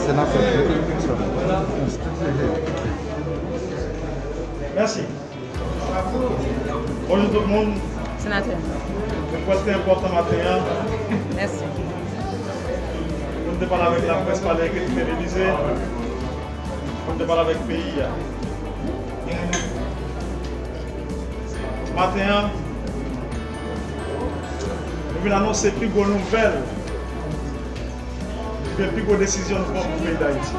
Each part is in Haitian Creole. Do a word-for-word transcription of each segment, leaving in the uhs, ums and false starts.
Senatè. Mèsi. Bonjou tout moun. Senatè. Mwen kwè l te enpòtan maten an. Mèsi. Pou n te pale avèk laprès, pale ekri, televize. Pou n te pale avèk peyi a. Maten an, nou vin anonse pi gwo nouvèl, oubyen pi gwo desizyon nou pran pou peyi Dayiti.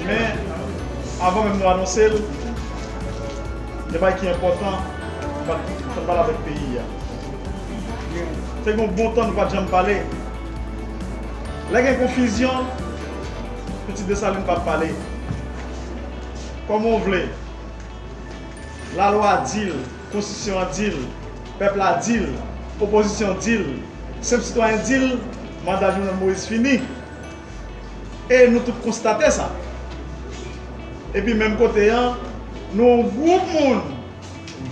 Men, avan menm nou anonse l, gen bagay ki enpòtan, fò n pale avèk peyi a. Se gen yon bon tan nou pa t janm pale. Lè gen konfizyon, Pitit Desalin pa pale. Kòman w vle? Lalwa di l, konstitisyon an di l, pèp la di l, opozisyon di l, senp sitwayen di l, manda Jovenel Moïse fini. E nou tout konstate sa. Epi menm kote an, nou yon gwoup moun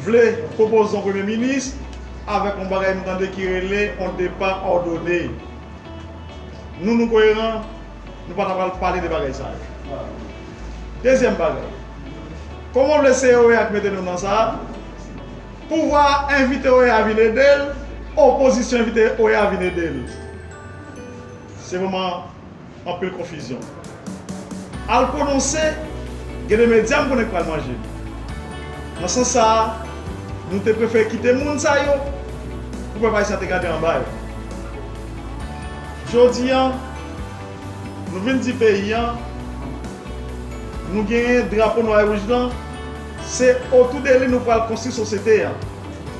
vle pwopoze yon premye minis avèk yon bagay m tande ki rele yon depa òdone. Nou, nou koeran, nou pa ta pral pale de bagay sa yo. Dezyèm bagay, kòman w vle se O E A ki mete nou nan sa a? Pouvwa envite O E A vin ede l, opozisyon envite O E A vin ede l. Se vrèman anpil konfizyon. Al pwononse, gen de medya m konnen k pral manje. Nan sans sa a, nou te prefere kite moun sa yo pou pèp ayisyen te gade anba yo. Jodi a, nou vin di peyi a, nou genyen drapo nwa e wouj lan, se otou de li nou pral konstwi sosyete a.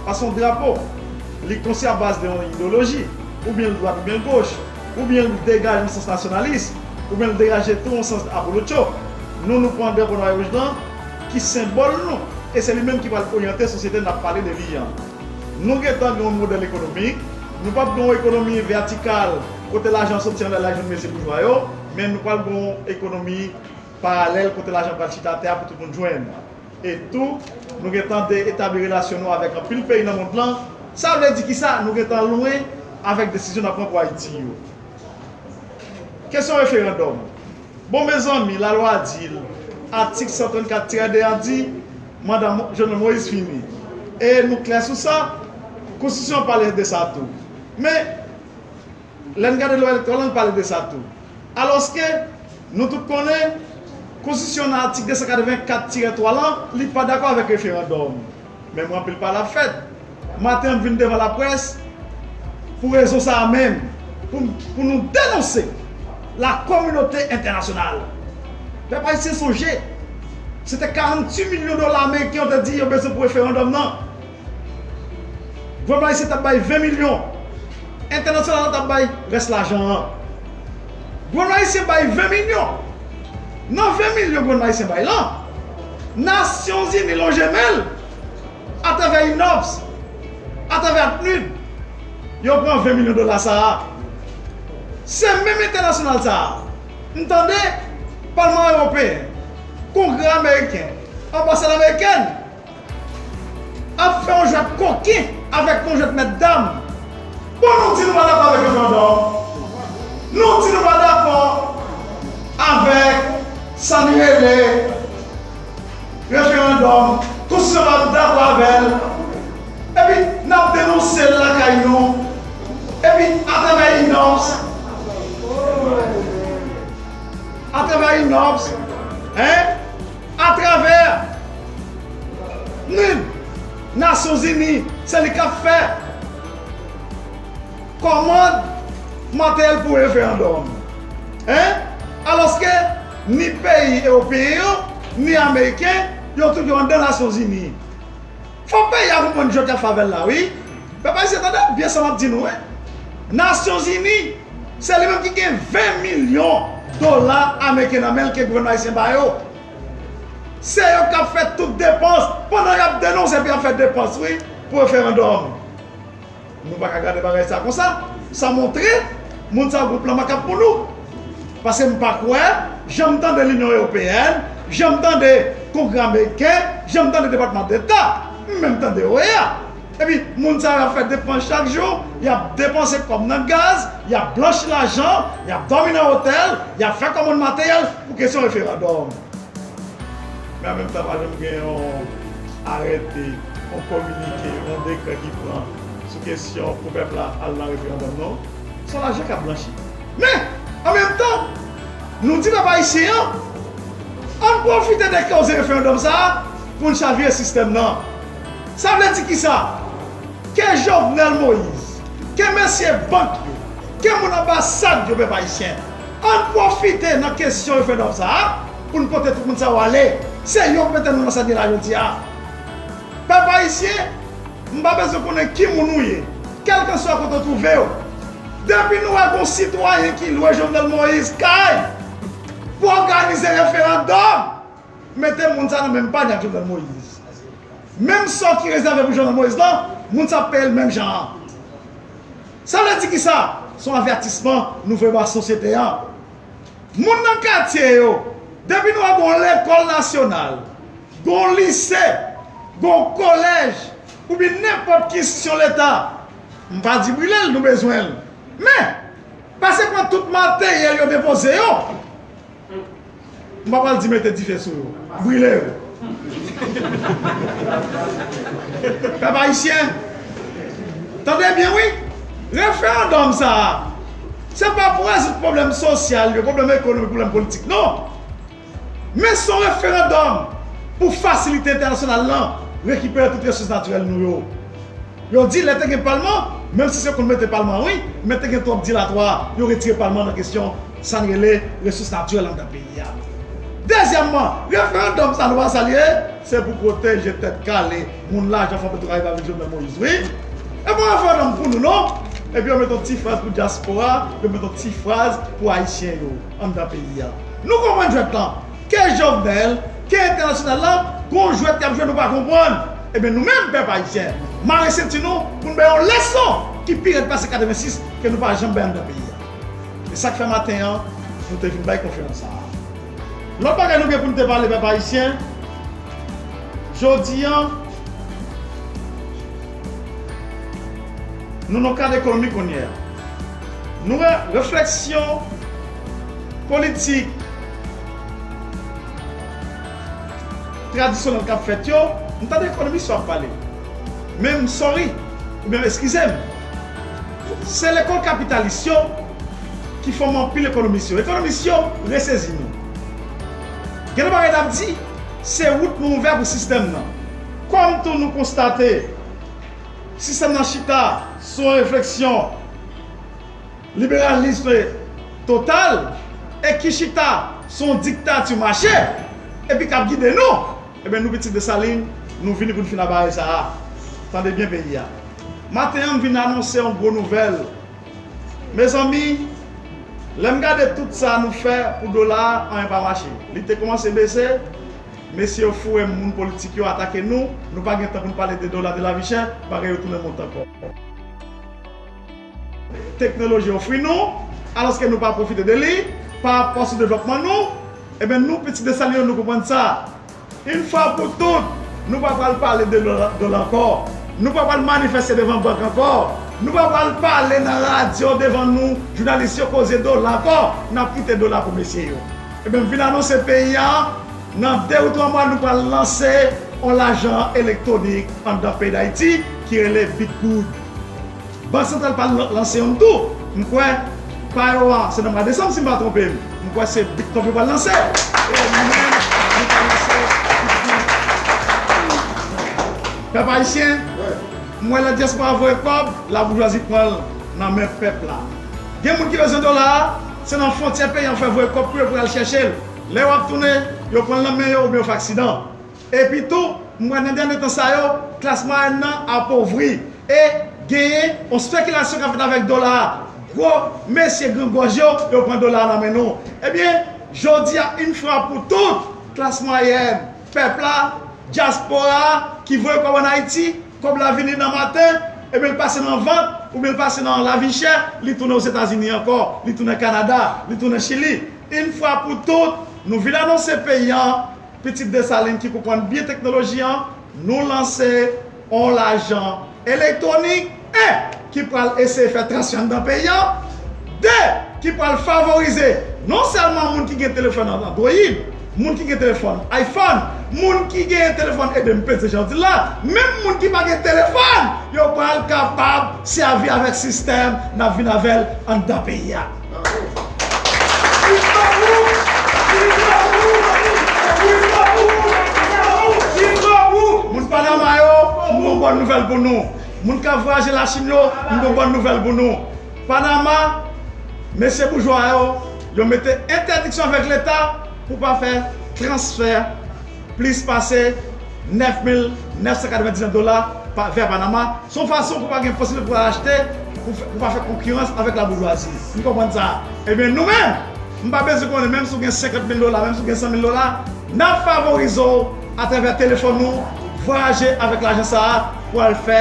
Paske yon drapo, li konstwi a baz de yon ideyoloji, oubyen l dwat oubyen l goch, oubyen l degaje yon sans nasyonalis, oubyen l degaje tou yon sans abolotcho. Nou, nou pran drapo nwa e wouj lan, ki senbòl nou, e se li menm ki pral oryante sosyete n ap pale de li an. Nou gentan gen yon modèl ekonomik, nou p ap gen yon ekonomi vètikal, kote lajan soti anlè la jwenn mesye boujwa yo, men nou pral gen yon ekonomi paralèl kote lajan pral chita atè a pou tout moun jwenn. E tou, nou gentan de etabli relasyon nou avèk anpil peyi nan mond lan. Sa vle di kisa? Nou gentan lwen avèk desizyon n ap pran pou Ayiti yo. Kesyon referandòm. Bon, mezanmi, lalwa di l, atik san trannkat tirè de a di, manda Mo-, Jovenel Moïse fini. E nou klè sou sa, konstitisyon an pale de sa tou. Men, lè n gade lwa elektoral la, n pale de sa tou. Alòske, nou tout konnen, konstitisyon nan atik de san katrevenkat tirè twa lan, li pa dakò avèk referandòm. Men mwen, anpil pale ap fèt. Maten an, m vin devan laprès pou rezon sa a menm, pou, pou nou denonse la kominote entènasyonal. Pèp ayisyen sonje, se te karanntuit milyon dola ameriken yo te di yo bezwen pou referandòm nan. Gouvènman ayisyen t ap bay ven milyon. Entènasyonal la t ap bay rès lajan an. Gouvènman ayisyen bay ven milyon. Nan ven milyon gouvènman ayisyen bay lan, Nasyonzini lonje men l atravè INOPS, atravè ACNUD, yo pran ven milyon dola sa a. Se menm entènasyonal sa a. M tande Palman Ewopeyen, Kongrè Ameriken, Anbasad Amerikèn, ap fè yon jwèt koken avèk yon jwèt mètdam. Bon, nou di nou pa dakò avèk referandòm. Nou di nou pa dakò avèk sa nou rele referandòm. Konstitisyon pa dakò avè l. Epi, n ap denonse l lakay nou. Epi, atravè INOPS, atravè Inops, en, atravè N I D, Nasyonzini, se li k ap fè kòmand materyèl pou referandòm. En, alòske ni peyi ewopeyen yo, ni ameriken, yo tout yo anndan Nasyonzini. Fò peyi a konprann jwèt y ap fè avè l la, wi. Pèp ayisyen, tande byen sa m ap di nou, wi. Nasyonzini, se li menm ki gen ven milyon dola ameriken nan men l ke gouvènman ayisyen ba yo. Se yo k ap fè tout depans, pandan y ap denonse epi y ap fè depans, wi, pou referandòm. Nou pa ka gade bagay sa konsa. Sa montre moun sa gwoup lan makab pou nou. Paske m pa kwè, jan m tande Linyon Ewopeyèn, jan m tande Kongrè Ameriken, jan m tande Depatman Deta, m menm tande O E A. Epi, moun sa yo ap fè depans chak jou, y ap depanse kòb nan gaz, y ap blanchi lajan, y ap dòmi nan otèl, y ap fè kòmann materyèl pou kesyon referandòm. Men an menm tan, pa janm gen yon arete, yon kominike, yon dekrè ki pran sou kesyon pou pèp la al nan referandòm, non. Se yon lajan k ap blanchi. Men, an menm tan, nou di pèp ayisyen an, ann pwofite de koze referandòm sa a pou n chavire sistèm nan. Sa vle di kisa? Ke Jovenel Moïse, ke mesye bank yo, ke moun anbasad yo, pèp ayisyen, ann pwofite nan kesyon referandòm sa a pou n pote tout moun sa yo ale. Se yo k mete nou nan sa n ye la jodi a. Pèp ayisyen, m pa bezwen konnen ki moun ou ye, kèlkanswa kote w twouve w. Depi nou wè gon sitwayen ki lwe Jovenel Moïse kay pou òganize referandòm, mete moun sa nan menm pany ak Jovenel Moïse. Menm sò ki rezève pou Jovenel Moïse lan, moun sa ap peye l menm jan an. Sa vle di kisa? Se yon avètisman nou voye ba sosyete an. Moun nan katye yo, depi nou wè gon lekòl nasyonal, gon lise, gon kolèj, oubyen nenpòt ki enstitisyon leta, m pa di brile l, nou bezwen l. Men, pase pran tout materyèl yo depoze yo. M pa pral di mete dife sou yo, brile yo. Pèp ayisyen, tande byen wi, referandòm sa a, se pa pou rezoud pwoblèm sosyal yo, pwoblèm ekonomik, pwoblèm politik, non. Men se yon referandòm pou fasilite entènasyonal lan rekipere tout resous natirèl nou yo. Yo di lè te gen palman, menm si se konn mete palman wi, men te gen twòp dilatwa, yo retire palman nan kesyon sa n rele resous natirèl anndan peyi a. Dezyèmman, referandòm sa nou pa sa l ye, se pou pwoteje tèt kale moun lajan fanm petrokaribe avèk Jovenel Moïse wi. E pa referandòm pou nou non. Epi yo mete yon ti fraz pou dyaspora, yo mete yon ti fraz pou ayisyen yo anndan peyi a. Nou konprann jwèt lan. Ke Jovenel, ke entènasyonal lan, gon jwèt y ap jwe nou pa konprann. Ebyen nou menm pèp ayisyen, mare senti nou pou n bay yon leson ki pi rèd pase katrevensis ke nou pa janm bay anndan peyi a. E sa k fè maten an, nou te vin bay konferans sa a. Lòt bagay nou gen pou n te pale pèp ayisyen, jodi an, nou nan kad ekonomik kounye a. Nou wè refleksyon politik tradisyonèl k ap fèt yo, m tande ekonomis yo ap pale. Men m sorry, oubyen eskize m, se lekòl kapitalis yo ki fòme anpil ekonomis yo. Ekonomis yo resezi nou. Gen de bagay n ap di, se wout nou ouvè pou sistèm nan. Kòm tou nou konstate, sistèm nan chita sou yon refleksyon liberalism total e ki chita sou yon diktati mache epi k ap gide nou, ebyen nou pitit Desalin, nou vini pou n fin a bagay sa a. Tande byen peyi a. Maten an, m vin anonse yon gwo nouvèl. Mezanmi, lè m gade tout sa nou fè pou dola a, anyen pa mache. Li te kòmanse bese, mesye yo foure m, moun politik yo atake nou, nou pa gen tan pou n pale de dola, de lavi chè, bagay yo tounen mont ankò. Teknoloji ofri nou, alòske nou pa pwofite de li, pa rapò sou devlòpman nou, ebyen nou, pitit Desalin yo, nou konprann sa. Yon fwa pou tout, nou pa pral pale de dola, dola ankò. Nou pa pral manifeste devan bank ankò. Nou pa pral pale nan radyo devan nou, jounalis yo koze dola ankò. N ap kite dola pou mesye yo. Ebyen, m vin anonse peyi a, nan de ou twa mwa, nou pral lanse yon lajan elektwonik anndan peyi Dayiti ki rele Bitgoud. Bank Santral pral lan-, lanse youn tou. M kwè, pa yo a, se nan mwa desanm, si m pa twonpe m. M kwè se Bitcoin yo pral lanse. E nou menm, nou pral lanse Bitcoin. Pèp ayisyen, m wè la dyaspora voye kòb, laboujwazi pran l nan men pèp la. Gen moun ki bezwen dola a, se nan fwontyè peyi an fè voye kòb pou yo pou y al chèche l. Lè yo ap tounen, yo pran l nan men yo oubyen yo fè aksidan. Epi tou, m wè nan dènye tan sa yo, klas mwayèn nan apovri e genyen yon spekilasyon k ap fèt avèk dola a. Gwo mesye grangòj yo, yo pran dola a nan men nou. Ebyen, jodi a, yon fwa pou tout, klas mwayèn, pèp la, dyaspora a, ki voye kòb ann Ayiti, kòb la vini nan maten, ebyen l pase nan vant, oubyen l pase nan lavi chè, li tounen Ozetazini ankò, li tounen Kanada, li tounen Chili. Yon fwa pou tout, nou vin anonse peyi an, pitit Desalin ki konprann byen teknoloji an, nou lanse yon lajan elektwonik, en, ki pral eseye fè transfè anndan peyi an, de, ki pral favorize non sèlman moun ki gen telefòn Android, moun ki gen telefòn iPhone, moun ki gen telefòn, ede m peze jan w di l la, menm moun ki pa gen telefòn, yo pral kapab sèvi avèk sistèm n ap vin avè l anndan peyi a. Moun Panama yo, m gon bòn nouvèl pou nou. Moun k ap vwayaje Lachin yo, m gon bòn nouvèl pou nou. Panama, mesye boujwa yo, yo mete entèdiksyon avèk Leta pou pa fè transfè plis pase nèf mil nèf san katrevendiznèf dola pa, vè Panama. Se yon fason pou pa gen posiblite pou al achte, pou fè, pou pa fè konkirans avèk laboujwazi. Nou konprann sa. Ebyen, nou menm, m pa bezwen konnen, menm si w gen senkant mil dola, menm si w gen san mil dola, n ap favorize w atravè telefòn ou, vwayaje avèk lajan sa a pou al fè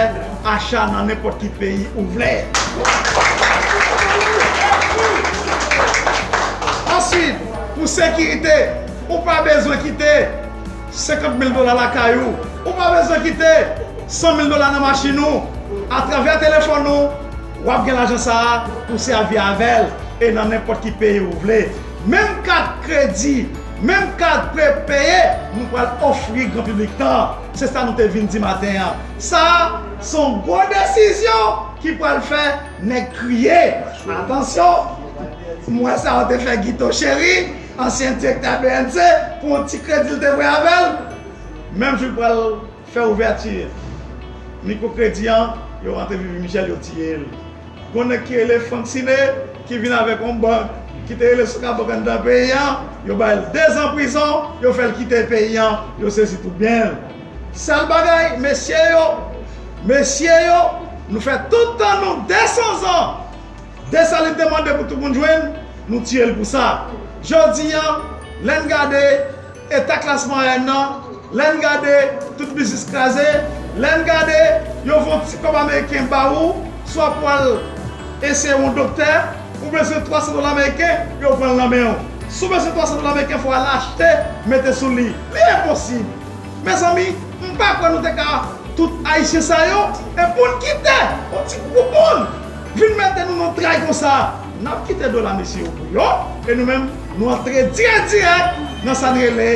acha nan nenpòt ki peyi ou vle. Answit, pou sekirite, ou pa bezwen kite senkant mil dola lakay ou. Ou pa bezwen kite san mil dola nan machin ou. Atravè telefòn ou, w ap gen lajan sa a pou sèvi avè l e nan nenpòt ki peyi ou vle. Menm kat kredi, menm kat prepeye, nou pral ofri gran piblik tan. Se sa nou te vin di maten an. Sa a, se yon gwo desizyon ki pral fè nèg kriye. Atansyon! M wè sa yo te fè Guito Chéry, ansyen direktè B N C, pou yon ti kredi l te voye avè l. Menm jou l pral fè ouvèti mikwokredi an, yo rantre Vivi Michel, yo tiye l. Gon nèg ki rele Frank Siné, ki vin avèk yon bank, ki te rele Sokabank anndan peyi an, yo ba l dezan prizon, yo fè l kite peyi an, yo sezi tout byen l. Sèl bagay, mesye yo, mesye yo, nou fè tout tan nou, de san zan, Desalin te mande pou tout moun jwenn, nou tiye l pou sa. Jodi a, lè n gade eta klas mwayèn nan, lè n gade tout biznis kraze, lè n gade yo voye yon ti kòb ameriken ba ou, swa pou al eseye yon doktè, ou bezwen twa san dola ameriken, yo pran l nan men w. Si w bezwen twa san dola ameriken, fò w al achte, mete sou li. Li enposib. Mezanmi, m pa kwè nou te ka tout Ayisyen sa yo, e pou n kite yon ti gwoup moun vin mete nou nan tray konsa. N ap kite dola mesye yo pou yo, e nou menm, nou antre dirèk dirèk nan sa n rele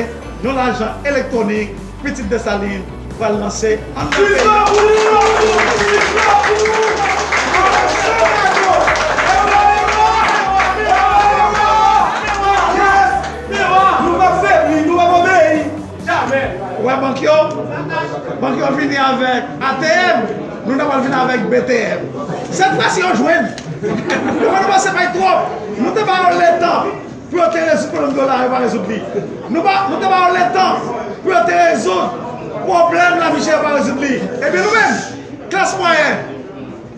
yon lajan elektwonik, Pitit Desalin pral lanse anndan peyi a. Nou p ap febli, nou p ap obeyi. Ou wè bank yo? Bank yo vini avèk A T M, nou ta pral vini avèk B T M. Sèt fwa si yo jwenn. Yo pa nou pase pay twòp. Nou te ba yo letan pou yo te rezoud pwoblèm dola, yo pa rezoud li. Nou pa, nou te ba yo letan pou yo te rezoud pwoblèm lavi chè, yo pa rezoud li. Ebyen nou menm, klas mwayèn,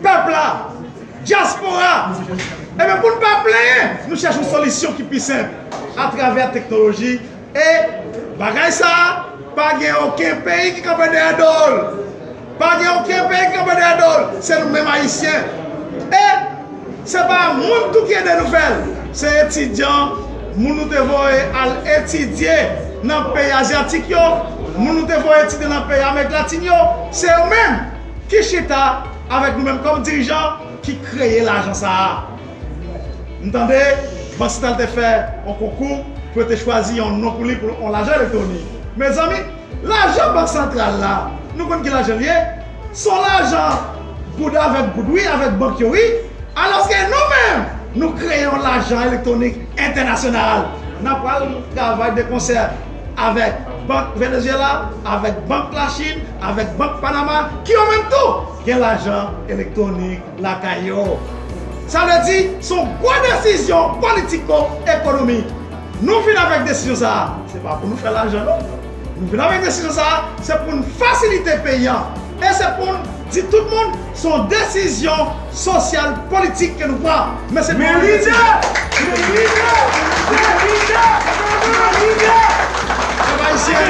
pèp la, dyaspora, ebyen pou n pa plenyen, nou chèche yon solisyon ki pi senp atravè teknoloji. E bagay sa a, pa gen okenn peyi ki kanpe dèyè do l. Pa gen okenn peyi ki kanpe dèyè do l. Se nou menm Ayisyen. E se pa moun tou ki ede nou fè l. Se etidyan, moun nou te voye al etidye nan peyi azyatik yo, moun nou te voye etidye nan peyi Amerik Latin yo, se yo menm ki chita avèk nou menm kòm dirijan ki kreye lajan sa a. M tande Bank Santral te fè yon konkou pou yo te chwazi yon non pou li pou yon lajan elektwonik. Mezanmi, lajan Bank Santral la, nou konn ki lajan l ye? Se yon lajan goud avèk goud, wi, avèk bank yo, wi. Alòske nou menm, nou kreye yon lajan elektwonik entènasyonal. N ap pral travay de konsè avèk Bank Venezuela, avèk Bank Lachin, avèk Bank Panama, ki yo menm tou gen lajan elektwonik lakay yo. Sa vle di, se yon gwo desizyon politiko-ekonomik. Nou vin avèk desizyon sa a, se pa pou nou fè lajan, non. Nou vin avèk desizyon sa a, se pou n fasilite peyi a. E se pou n di tout moun, se yon desizyon sosyal politik ke nou pran. Men se pa yon desizyon. Pèp ayisyen,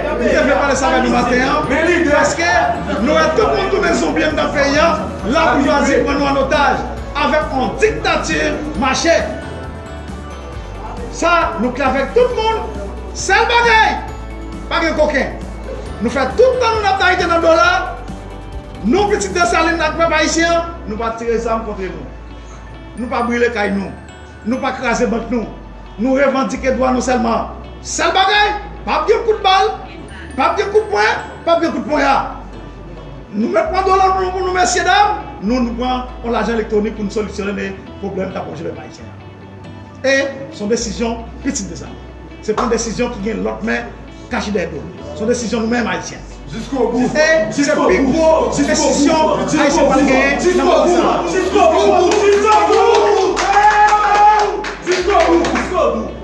nou te vle pale sa avè nou maten an, paske nou wè tout moun tounen zonbi anndan peyi a, la pou chwazi pran nou an otaj avèk yon diktati mache. Sa, nou klè avèk tout moun. Sèl bagay, pa gen koken. Nou fè tout tan nou n ap tayite nan dola. Nou, pitit Desalin ak pèp ayisyen an, nou pa tire zam kontre nou. Nou pa brile kay nou. Nou pa kraze bank nou. Nou revandike dwa nou sèlman. Sèl bagay, p ap gen kout bal, p ap gen kout pwen, p ap gen kout ponya. Nou mèt pran dola pou nou, pou nou, mesyedam, nou, nou pran yon lajan elektwonik pou nou solisyone pwoblèm k ap wonje pèp ayisyen an. E se yon desizyon pitit de sa. Se pa yon desizyon ki gen lòt men kache dèyè do l. Se yon desizyon nou menm ayisyen. E se pi gwo desizyon ayisyen pral genyen nan moman sa.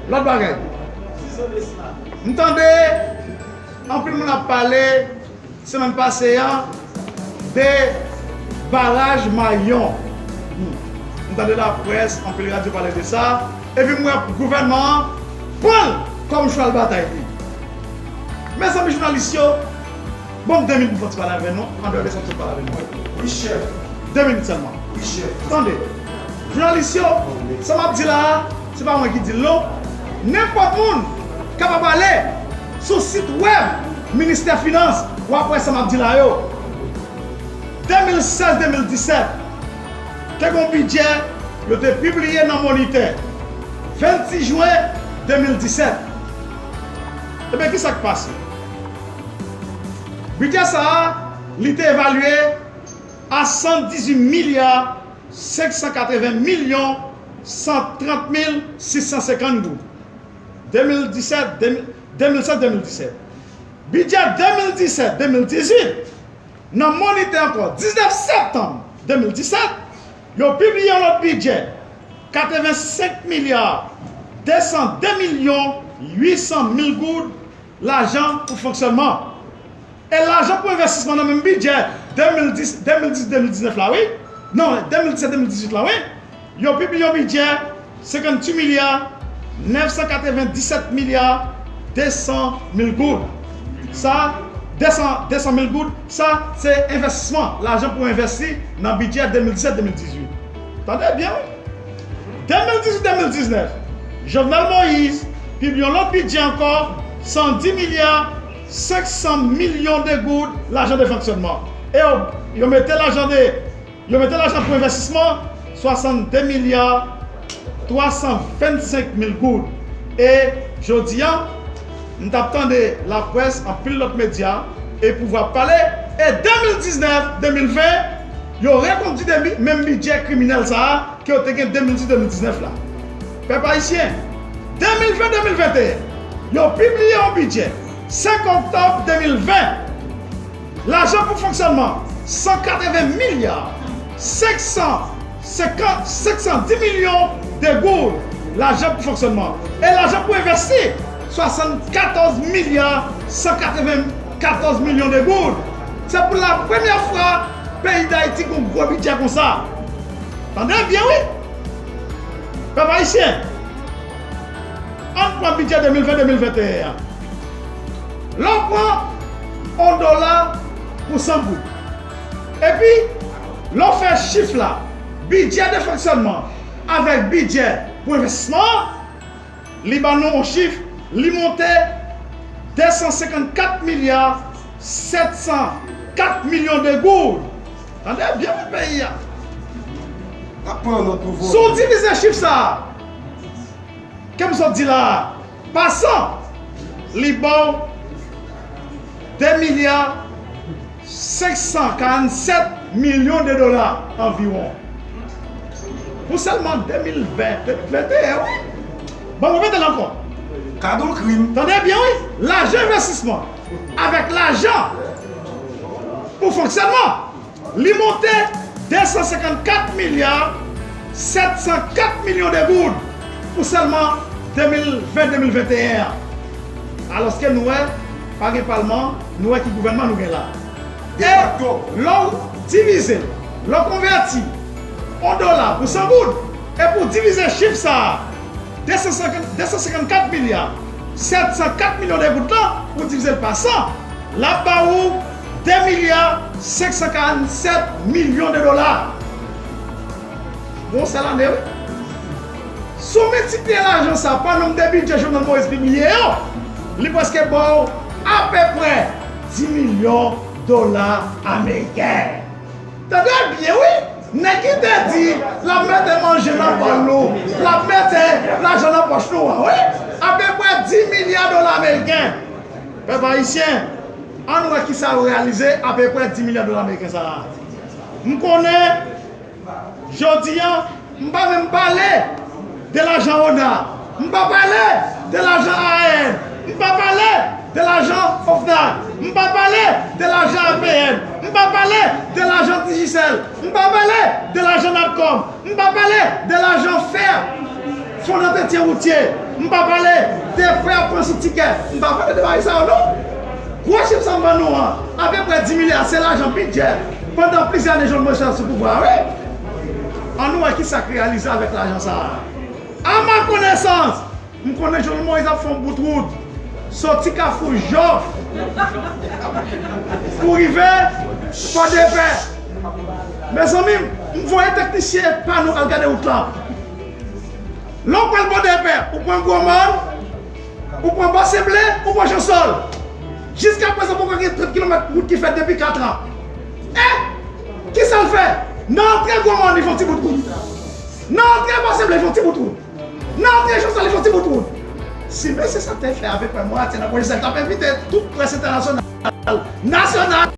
Lòt bagay, m tande anpil moun ap pale semèn pase a de baraj Mayon. Hmm. M tande laprès, anpil radyo pale de sa. Epi m wè gouvènman an pran l kòm chwal batay li. Mezanmi jounalis yo, ban m de minit pou m fè ti pale avè nou, andeyò de sa m sot pale avè nou. Wi, chèf. De minit sèlman. Wi, chèf. Tande. Jounalis yo, sa m ap di la a, se pa mwen ki di l non. Nenpòt moun kapab ale sou sit wèb Ministè Finans, w ap wè sa m ap di la yo. De mil sèz de mil disèt, te gen yon bidjè yo te pibliye nan Monitè, vennsis jen de mil disèt. Ebyen, ki sa k pase? Bidjè sa a, li te evalye a san dizuit milya senk san katreven milyon san trant mil sis san senkant goud. De mil disèt, de mil, de mil sèz, de mil disèt. Bidjè de mil disèt, de mil dizuit, nan Monitè ankò, diznèf septanm de mil disèt, yo pibliye yon lòt bidjè, katrevensenk milya de san de milyon uit san mil goud, lajan pou fonksyònman. E lajan pou envestisman nan menm bidjè de mil dis, de mil dis, de mil diznèf la, wi. Non, de mil disèt, de mil dizuit la, wi. Yo pibliye yon bidjè senkantuit milya nèf san katrevendisèt milya de san mil goud. Sa, de san, de san mil goud, sa, se envestisman, lajan pou envesti nan bidjè de mil disèt, de mil dizuit. Tande byen, wi. De mil dizuit, de mil diznèf, Jovenel Moïse pibliye yon lòt bidjè ankò, san dis milya senk san milyon de goud, lajan de fonksyònman. E yo, yo mete lajan de, yo mete lajan pou envestisman, swasannde milya twa san vennsenk mil goud. E jodi a, m t ap tande laprès, anpil lòt medya, e pouvwa ap pale, e de mil diznèf, de mil ven, yo rekondui de mi-, menm bidjè kriminèl sa a, ke yo te gen de mil dis, de mil diznèf la. Pèp ayisyen, de mil ven, de mil venteyen, yo pibliye yon bidjè, senk oktòb de mil ven, lajan pou fonksyònman, san katreven milya senk san senkant, senk san dis milyon de goud, lajan pou fonksyònman. E lajan pou envesti, swasannkatòz milya san katrevenkatòz milyon de goud. Se pou lapremyè fwa peyi Dayiti gen yon gwo bidjè konsa. Tande byen, wi. Pèp ayisyen, ann pran bidjè de mil ven, de mil venteyen an. Lè w pran yon dola pou san goud, epi lè w fè chif la, bidjè de fonksyònman avèk bidjè pou envestisman an, li ban nou yon chif, li monte de san senkannkat milya sèt san kat milyon de goud. Tande byen, wi, peyi a. N ap pran nòt pou vòlè. Si w divize chif sa a, ke m sot di la a, pa san, li ba w de milya senk san karannsèt milyon de dola anviwon. Pou sèlman de mil ven, de mil venteyen, wi. Ban m repete l ankò. Kado krim. Tande byen, wi. Lajan envestisman avèk lajan pou fonksyònman, li monte de san senkannkat milya sèt san kat milyon de goud pou sèlman de mil ven de mil venteyen an. Alòske nou wè, pa gen palman, nou wè ki gouvènman nou gen la. E lè w divize l, lè w konvèti yon dola pou san goud, e pou w divize chif sa a, de san senkannkat milya sèt san kat milyon de goud lan, pou w divize l pa san, l ap ba ou de milya senk san karannsèt milyon de dola. Bon, se lane, wi. Si w miltipliye lajan sa pa nonb de bidjè Jovenel Moïse pibliye yo, li prèske ba w apeprè dis milyon dola ameriken. Tande byen, wi! Nèg ki te di l ap mete manje nan bòl nou, l ap mete lajan nan pòch nou an, wi! Apeprè dis milya dola ameriken. Pèp ayisyen, ann wè kisa yo reyalize apeprè dis milya dola ameriken sa a. M konnen Jodi a, m pa menm pale de lajan ona, m pa pale de lajan A A N, m pa pale de lajan OFNAC, m pa pale de lajan A P N, m pa pale de lajan Digicel, m pa pale de lajan Natcom, m pa pale de lajan fè, fon d'antretyen woutye, m pa pale de frè ap pran sou tikè, m pa pale de bagay sa yo non. Gwo chif sa m ban nou an, apeprè dis milya, se lajan bidjè pandan plizyè ane Jovenel Moïse sou pouvwa a, wi. Ann wè kisa k reyalize avèk lajan sa a. A ma konesans, m konnen Jovenel Moïse ap fè yon bout wout soti Kafou Jòf pou rive Pòdepè. Mezanmi, m voye teknisyen pa nou al gade wout lan. Lè w pral Pòdepè, ou pran Gwo Mòn, ou pran Bò Senble, ou pran Jansòl. Jiskaprezan, poko gen trant kilomèt wout ki fèt depi kat an. E kisa l fè? Nan antre Gwo Mòn, li fè yon ti bout wout. Nan antre Bò Senble, li fè yon ti bout wout. Nan antre Jansòl, li fè yon ti bout wout. Si mesye sa te fè apeprè mwatye nan pwojè sa, l t ap envite tout près entènasyonal, nasyonal,